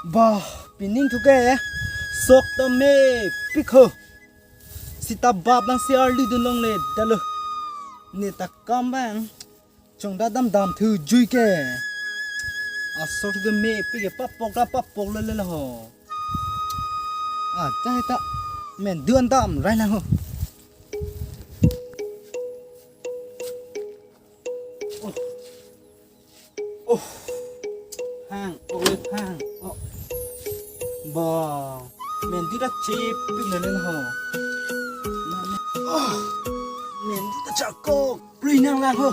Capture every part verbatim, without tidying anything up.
Bah, pining thu ke sok ta mepik ho. Sita bap nang si arli dun longle detlo. Ne ta kam bang chongdat damdam thu jui ke. Asor thu ke mepik ke papok ta papok lele ho. Ah, ta ta men duan dam rai lang ho. Oh. Oh. Phang, oh, phang. Oh. Ba. Men di ta chip pik na len ho. Oh. Men di ta chakok. Plui nang lang ho.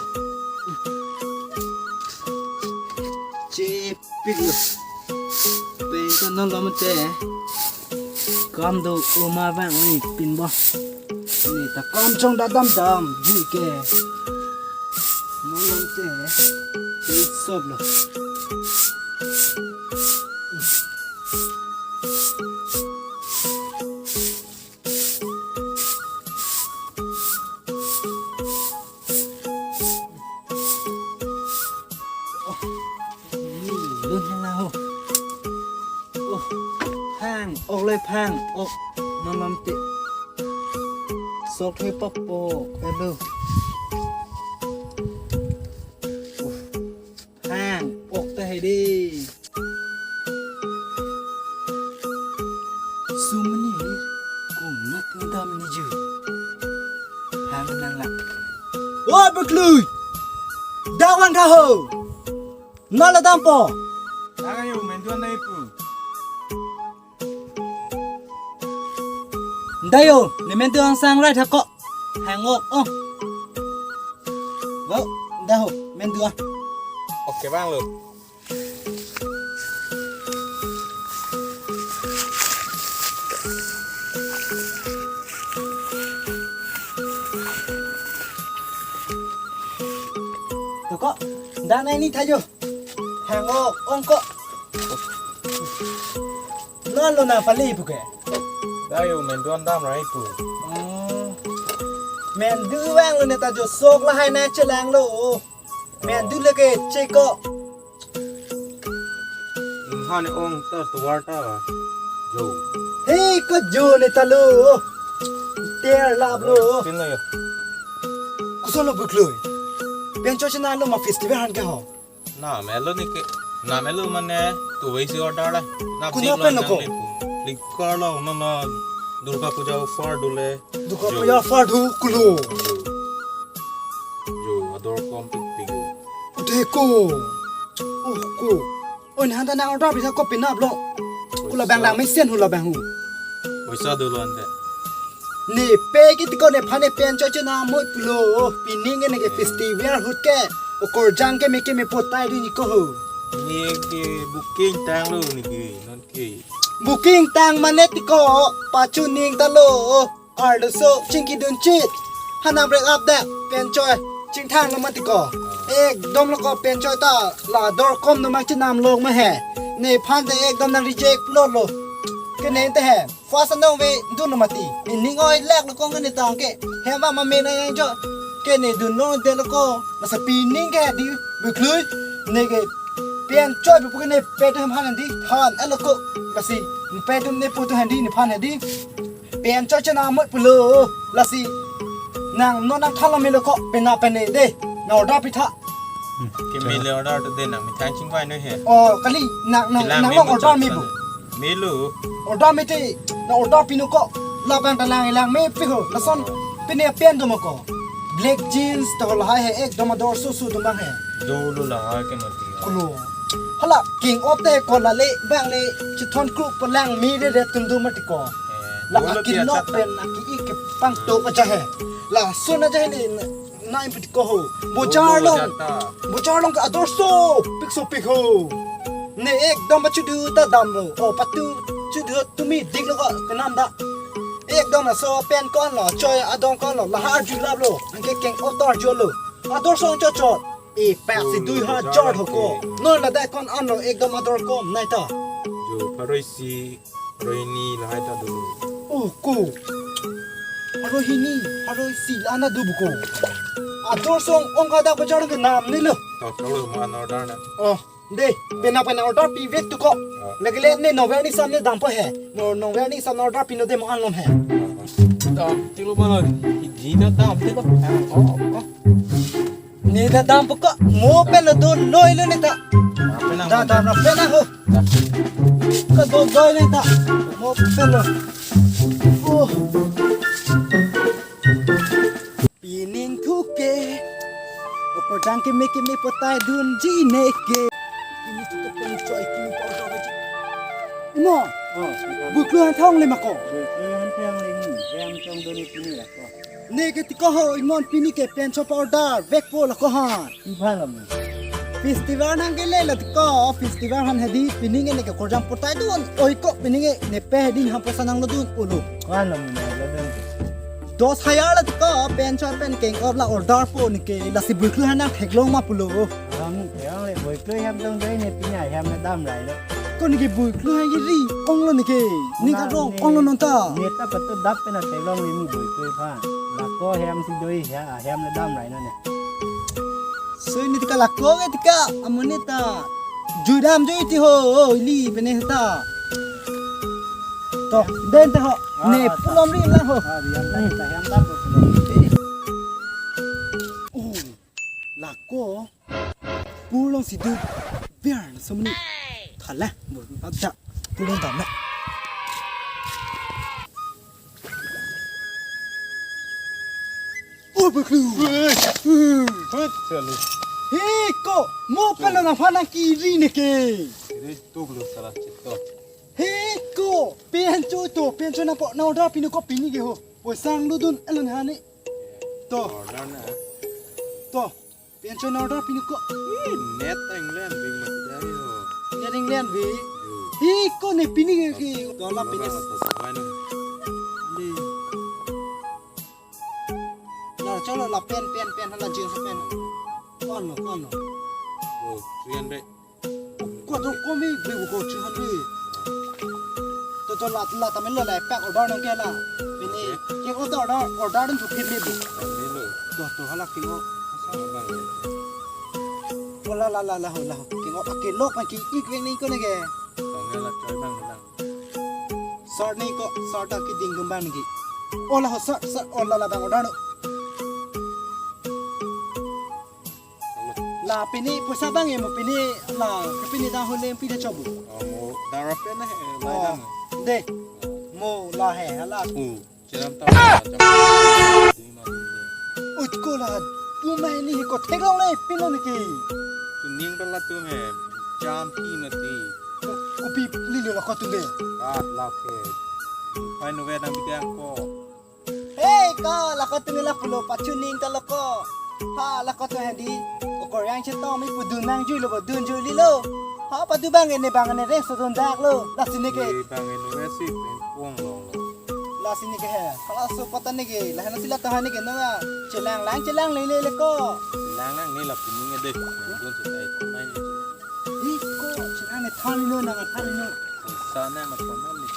Chip pik lo. Pen ta non lo mate. Kam do uma bang ni pin bo. Ne ta kam chongdat damdam jui ke. Non lo mate. Chip sop lo. Oh, ni lun hang ho. Oh, phang, ok le phang, ok, non lo mate. Sok he papo, hello. Oh, phang, ok ta he di. Sumni, kung nat dam ni ju. Phang nang la. Oi, Buklui! Dawan ka ho! Nala dampo! Dayo, men duan nai pu. Dayo, ne men duan sang rai thako. Hang ok, oh. Bo, daho, men duan. Oke, bang lo. Toko, dan ini thajo. Hang ok, ong ko. Non lo na pali pu ke. Dayo, men duan dam rai pu. Oh. Men duan lo ne ta jo sok lahai na chelang lo. Men du leke cheko. Inghan ong ta tuar ta. Jo. He ko jo ne ta lo. Ter lap lo. Pin lo yo. Kuso lo Buklui. Pen cho chena lo ma festival han ke ho. Na melo ni ke. Na melo mane tu wei si order la. Na Kuno pen lo ko? Flipkart lo, no, no. Durga Puja offer dule. Duka Jo. Paya fardu kulo. Jo. Jo, ador kom pik pik. Deko. Oh, ko. Oi, nang ta nang order bisa ko pinap lo. Kula bang lang mesen hula bang hu. Poisa dolo ante. Ne pe ki tiko nephan ne pen cho cho na mo pulo. Pining ne ke festival ahut ke. Okorjang ke me ke me potai di ni ko ho. Ne ke booking tang lo ne ke. Non ke. Booking tang mane tiko. Pachu ning ta lo. Arloso chingki dunchit. Hanam break up dak. Pen choi. Chingthang lo matiko. Ekdom lo ko pen choi ta. La dor kom no mang chinam long ma he. Nephan te ekdom nang reject lo lo. Ke ne te he. First no ve dun lo mati. Ning oi lek lo ko ne tang ke. He ma ma me na yang jo. Ke ne dun lo de lo ko. Masa pining ke di. Buklui. Ne ke. Pen choi bu ke ne pe tu hem han di. Han elo ko. Masi. Pe tu ne pu tu han di ne phan di. Pen cho chena mot pulo. Lasi. Nang no nang thala melo ko pena pene de. Na order pitha. Ke mele order to de nang mi than chingvai no he. Oh, kali nang nang Bilang nang mi lo mo order chot mi bu. Melo. Order mi te na order pinu ko. Labang ta lang lang me pi ko. Lason pene pen do mo ko. Black jeans to lahai he ekdom ador su su do mang he. Dolo lahai ke mati. Kulo. Hala king op te ko la le bang le chithon kru palang mi re re tum do matiko. Eh, La dolo akin pi no achat ta. Pen aki ik ke pang to aja he. Lason aja he ni na im pit ko ho. Bojar Dolo long. Jata. Bojar long ka ador so pik so pik ho. Ne ekdom ba chudu ta dam lo. O patu chudu tumi dik lo ka kenam da. Ekdom na so pen kon lo choi adong kon lo lahar ju lap lo. Anke keng op tor ju lo. Ador so cho cho. E pek si dui ha jor ho ko. Non la dai kon an lo ekdom ador kom nai ta. Jo, pharo isi, pharo hini lahai ta dolo. Oh, ko. Pharo hini, pharo isi la na du bu ko. Ador song ong ka da bajar ke nam ni lo. Ta kalo ma an order na. Oh. De, penang penang order pivek tu ko. Lagi le ne nonver aning sam ne dampo he. No nonver aning sam order pino de mo anlom he. Dam tilo ma lo. Di na dam tilo. Oh, oh. Ne ta dampo ko. Mo pelo do loi lo ne ta. Penang. Da da na penang ho. Ko do loi ne ta. Mo pelo. Oh. Pining thuke. Opo dang keme keme potai dunji neke. Pini thuke pen choi keme pa order baji. Imo. Oh, buiklo han thong le ma ko. Buiklo han thong le ni. Yang thong do ni pini la ko. Neke ti ko ho imon pini ke pen choi pa order vekpo la ko han. Ipha la mo. Festival nang ke le la ti ko festival han hedi pining ne ke korjang potai dun. Oi ko pining ne pe hedi ham posa nang lo dun ulo. Ko han la mo na lo dun. Dos hajar la ti ko pen choi pen keng op la order po ne ke lasi buiklo han nang theklong ma pulo. Ang yang le buiklo hem dong doi ne pini hem na dam rai lo. Ko ne ke buiklo han ke ri ong lo ne ke. Ning ka rong ong lo non ta. Ne ta patu dap pen na theklong le mu buiklo pha. La ko hem si doi ha hem na dam rai lo ne. Soi ni tika la ko ke tika amoni ta. Jui dam jui ti ho, o, ili pene ta. To, den te ho. Ah, ne ah, punom ri la ho. Ah, rian ta, ta hem ta ko punom. Oh, la ko. Pulong si du. Biar na somni. Thala, bur ada. Pulong dam na. Oh, baklu. Hei, hei, hei, chalo. Hei, ko, mo pelo na phana kiri ne ke. Kiri tu blu sala chito. Hei, ko, pen choi to, pen choi na po, na order pini ko pini ke ho. Poisa ang ludun elon hani. To. Order na. To, pen choi na order pini ko. Ih, net England bing mati dari ho. Net England bi. Yo. Hei, ko ne pini ke ke. To la pini. Lo ba to sa wai no. Di. La cholo la pen pen pen la jeans pen. Kono kono. Oh, three hundred. Ko to komi be ko three hundred. To to la la ta melo la pack order nang ke la. Pini ke order order order dun thukir le bu. Melo. To to hala kilo. Abang. Oh la la la la ho la ho. Kilo pa kilo pa ki ik ring ni ko ne ke. Tanggal la choi bang lang. Sort ni ko, sort ta keding kumbang ni ki. Oh la ho sort, sort, oh la la bang order no. La pini poisa bang emo pini la, pini dah hole pini chobu. Oh, mo dara pen eh, lai Oh, dang. De. Mo la he, hala. Oh, cheram ta. Di ma di. Ut ko la, tu mai ni ko theklong le pino ni ki. Tu ning bela tu he, jam pi mati. Kopi lilo la ko tunde. Kat la ke. Pai no ve nang bidang ko. Hei, ko la ko tunde la pulo pachu ning ta lo ko. Ha, la ko tu hedi. O Korean chetong mi pudun nang jui lo bo dun jui lilo. Ha, padu bang ne bang ne re so dun dak lo. La sini ke. Di bang ne ve si peng pong long lo. La sini ke he. Hala so pata ne ke. La hana sila tahan ne ke no. Chelang lang chelang le le le ko. Lang lang ni la pini ne de. Dun se tai mai ni. Ih, ko, chelang ne than lo na than lo. Sa na ma kono ni.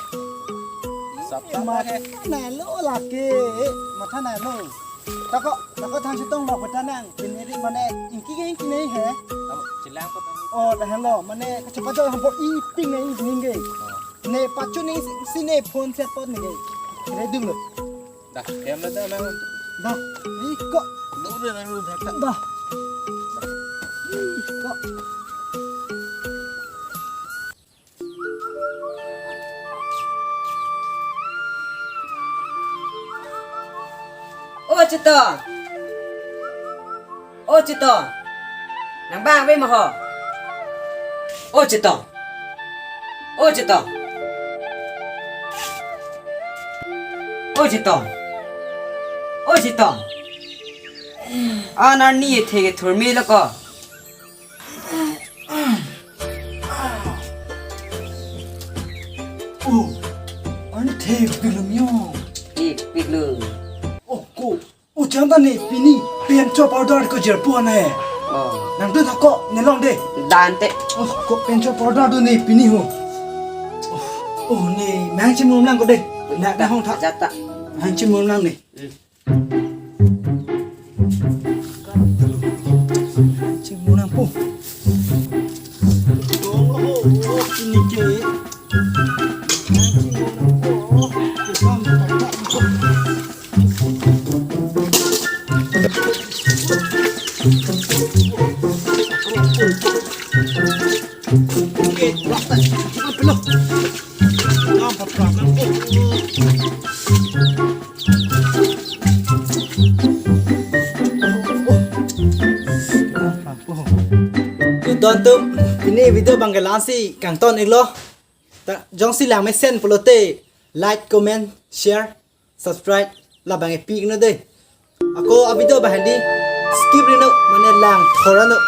Sap ta ma Matha ke. Na lo la ke. Matha na lo. Ta ko, ta ko than chetong lo ko ta nang. Pini ri mane ingki ke ingki nei he. Amo chelang ko tang. Oh, dah lo. Mane kachepa jo hambo iping nei ning ke. Oh. Ne pachu ning si, si ne phone set pot ne ke. Ne dum lo. Dah, hem na dah nang. Dah, iko. Dole nang lu dah. Dah. Iko. O Chito. O Chito. Nang bang ve ma ho. O Chito. O Chito. O Chito. O Chito. Anerni ethe kethur me lo ko. Oh, arni thepik lo myo. Thepik lo. Oh, ko. O chanta ne pini pen choi pa order ko jer pu ne. Oh. Nang tu thak ko ne long de. Dan te. Oh, ko pen choi pa order do ne pini ho. Oh, oh ne nang chimum lang ko de. Na na hong thak. Jata. Nang chimum lang ne. Hmm. Chimum lang po. Kardom atum, pini video abang ke la-ansi kangton iklo. Ta jongsi lang mesen pulote like, comment, share, subscribe labang epi iknon dei. Ako a video abang hadi skip iknon, mane langthor iknon.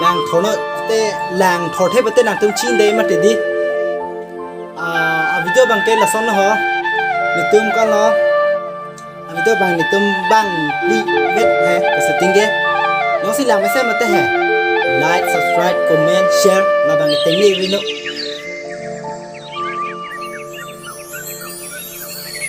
Langthor iknon te, langthor the pute nangtum chin dei mati dei. Ah, a video abang ke lason ho. Netum ko-an lo. A video abang netum bang pli vet he, ke setting ke. Jongsi lang mesen mate he, like, subscribe, comment, share labang tengne iknon.